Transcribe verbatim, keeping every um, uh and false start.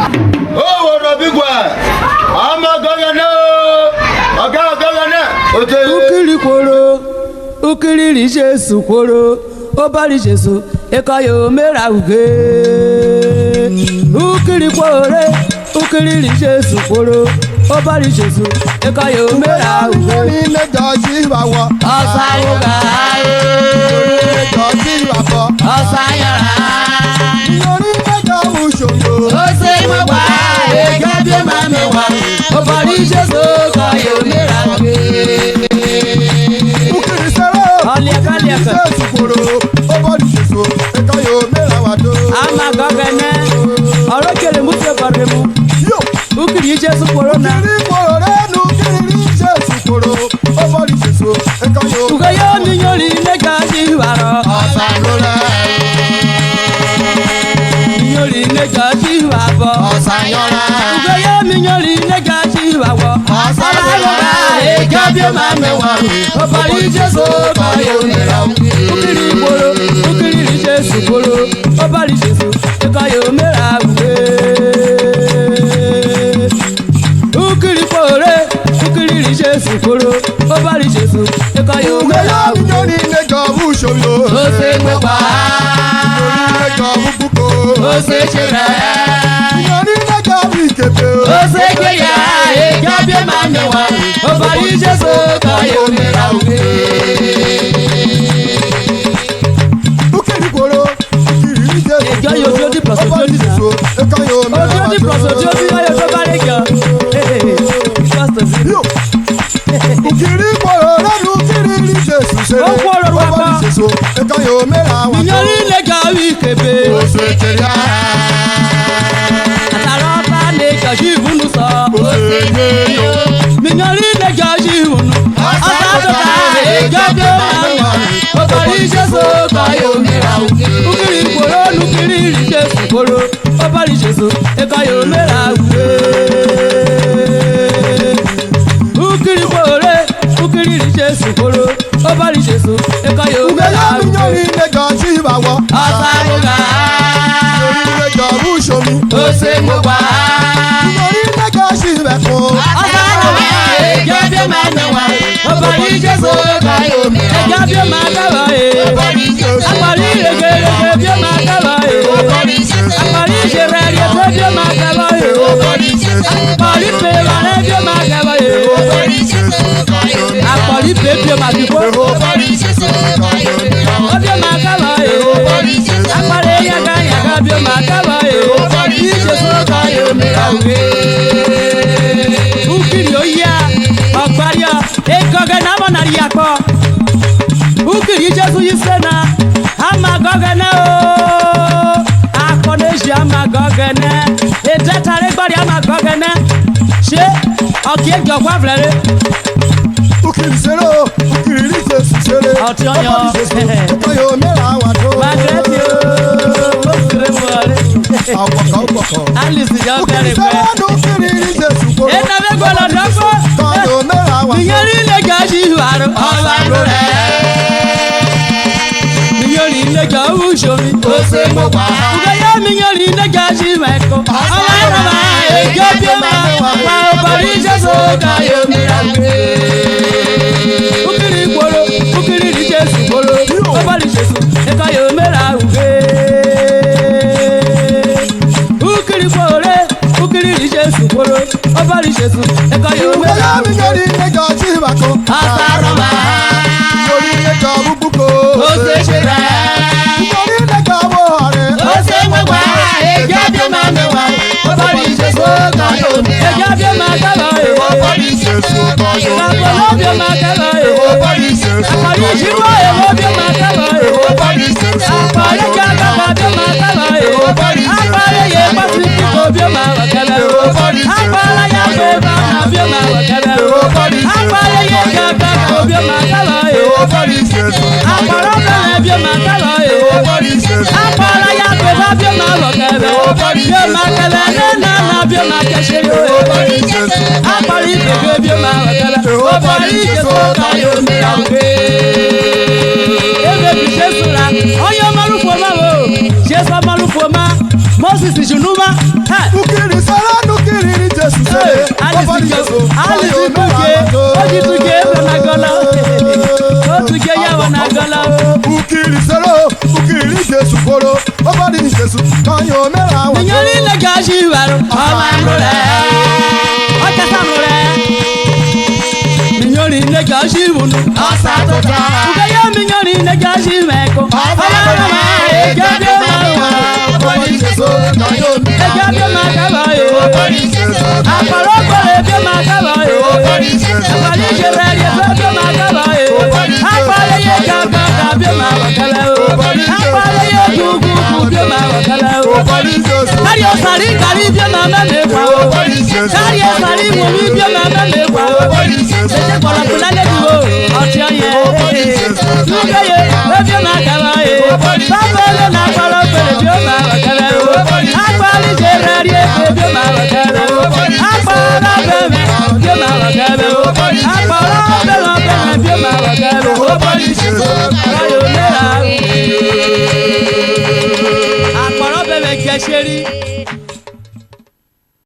O wo rhọvwe ghwa, ama gọghọ nẹ o, ọga gọghọ nẹ o te. Ukiri kporo, ukiri ri Jesu kporo, oba ri Jesu, ekọye o me ra ughe. Ukiri kporo re, ukiri ri Jesu kporo, oba ri Jesu, ekọye o me ra ughe. Iyori me jọ ji vwa wọ. Ọsa wo ga e. Iyori me jọ ji vwa bọ. Ọsa yọra. Iyori me jọ vwo ushori o. Ose mo gba, ejọ bi oma me wa. Oba ri Jesu kọye o me ra ughe. Ukiri sẹrẹ o. Ọliẹka, ọliẹka. Jesu kporo, oba ri Jesu, ekọye o me ra wa do. Ama gọghọ nẹ, ọ ro kere mu se vọ remu. Yo. Ukiri Jesu kporo na. Ukiri kporo re nu, ukiri ri Jesu kporo, oba ri Jesu, ekọye o. Ughe yo mi nyori ne ga ji vwarọ. Ọsa lo rẹ. Mi nyori ne ga ji vwa vọ. Ọsa yọra. Ughe yo mi nyori ne ga ji vwa vọ. Ọsa lo rẹ. Ejọ bi oma me wa. Oba ri Jesu kọye o me ra. Ukiri kporo, ukiri ri Jesu kporo, oba ri Jesu, ekọye o me ra ughe. Ukiri kporo re, ukiri ri Jesu kporo, oba ri Jesu, ekọye o me ra ughe. Iyori me jọ vwo ushori o. Ose mo gba. Iyori me jọ vwo ugbugbo. Ose che rẹ. Iyori me jọ vwo ikebe o. Ose che ya, ejọ bi oma me wa. Oba ri Jesu, ekọye o me ra ughe. Ukiri kporo, ukiri ri Jesu. Ejọ yo, odiodi plus odiodi na. Ekọye o me ra ughe. Odiodi plus odiodi, ayo to ba re jọ. Hey, hey, hey. Equals to zero. Yo. Ukiri kporo re nu, ukiri ri Jesu sere. O kporo ru akpọ. Oba ri Jesu, ekọye o me ra wa. Mi nyori ne ga vwi kebe. Ose che ya. Atarọ ta ne jọ ji vunu sọ. Ose che yo. Mi nyori ne jọ ji vunu. Asa tota, ejọ bi oma me wa. Oba ri Jesu kọye o me ra ughe. Ukiri kporo nu, ukiri ri Jesu kporo. Oba ri Jesu, ekọye o me ra ughe. Ukiri kporo re, ukiri ri Jesu kporo. Oba ri Jesu, ekọye o me ra ughe. Ughe yo mi nyori ne jọ ji vwa wọ. Ọsa mo gba. Nyori ne jọ vwo ushori. Ose mo gba. Nyori ne jọ ji vwẹ ẹko. Ọsa mo gba. Ejọ bi oma me wa. Oba ri Jesu, ekọye o me ra ughe. Ejọ bi oma me wa e. Oba ri Jesu. Akpari rege rege bi oma me wa e. Oba ri Jesu. Akpari jere rere bi oma me wa e. Oba ri Jesu. Akpari pe wa re bi oma me wa e. Oba ri Jesu. Akpari pe bi oma bi kpo. Oba ri Jesu. Obi oma me wa e. Oba ri Jesu. Akpari yaga yaga bi oma me wa e. Oba ri Jesu. Ukiri oya, ọkpari ọ. Egọghẹ na vwọ na riakpọ. Ukiri Jesu yi se na, ama gọghọ nẹ o. Akpọ ne ji ama gọghọ nẹ. Edẹ tare gbọri ama gọghọ nẹ. Ṣe ọkieje ọghwa vrẹre. Ukiri sere o, ukiri ri Jesu sere. Ọtiọyen. Ọba ri Jesu, ọkọ yo me ra wa do. Margaret o, o sere mu ọre. Ọkpọkọ, ọkpọkọ. Alice jọ bẹrẹ pẹ. Ukiri sere o, ukiri ri Jesu koro. Ena me gbọdọ dọgbo. Ọkọ yo me ra wa do. Iyori le ga ji vwaro. Ọla ro rẹ. Iyori le ga ujo mi. Ose mo pa. Uga ya mi iyori le ga ji vwaro. Ọla ro rẹ. Ejo bi ma. Wa obari Jesu ka yo mi ra. Ukiri kporo, ukiri ri Jesu kporo, obari Jesu, eka yo me ra ughe. Ukiri kporo, ukiri ri Jesu kporo, obari Jesu, eka yo me ra ughe. Asa rọba. Ose che ra. Ose mo gba, ejo bi ma me wa. Obari Jesu kọye omi. Ejo bi ma kaba e. Obari Jesu kọye omi. Akpọlọ bi ma kaba e. Obari Jesu kọye omi. Akpọlọ Jiwo ewo bi ma kaba e. Obari Jesu kọye omi. Akpọlọ Jagaba bi ma kaba e. Obari Jesu. Akpọlọ ye Pasifik bi ma wa kaba e. Obari Jesu. Akpọlọ ya pe ba na bi ma wa kaba e. Obari Jesu. Akpọlọ ye Jagaba bi ma kaba e. Obari Jesu. Akpọlọ bẹrẹ bi ma kaba e. Obari Jesu. Akpọlọ ya pe ba bi ma wa kaba e. Obari Jesu. Bi ma kaba e na na na bi ma kẹ ṣe yo. Obari Jesu. Akpọlọ ibebe bi ma wa kaba e. Obari Jesu kọye omi ra ughe. Ebe bi Jesu ra, ọye ọmọ rufo ma wo. Jesu ọmọ rufo ma. Moses junu ma. Hey. Ukiri Ọ cha sa mrẹ. Mi nyori ne jọ ji unu. Ọ sa tota. Uke yo mi nyori ne jọ ji mẹ ko. Ọ sa tota. Ejo bi oma wa. Ejo bi oma kaba e. Akpọrọ gbọrọ ebi oma kaba e. Akpọrọ ije rẹ ri ebi oma kaba e. Akpọrọ ye jọ gbọdọ bi oma wa kaba o. Akpọrọ ye ju gu gu bi oma wa kaba o. Kari osari kari bi oma mẹmẹ kwa o. Kari osari wo mi bi oma mẹmẹ kwa o. Sese kpọlọ kpọlọ le du o. Ọtí ọyẹ. Nuke ye, ebi oma kaba e. Baba le na kpọlọ kpọlọ bi oma wa kaba o. Akpọrọ ije rẹ ri ebi oma wa kaba o. Akpọrọ bẹmẹ bi oma wa kaba o. Akpọrọ bẹmẹ bẹmẹ bi oma wa kaba o. Ayo mera. Akpọrọ bẹmẹ jẹ sheri.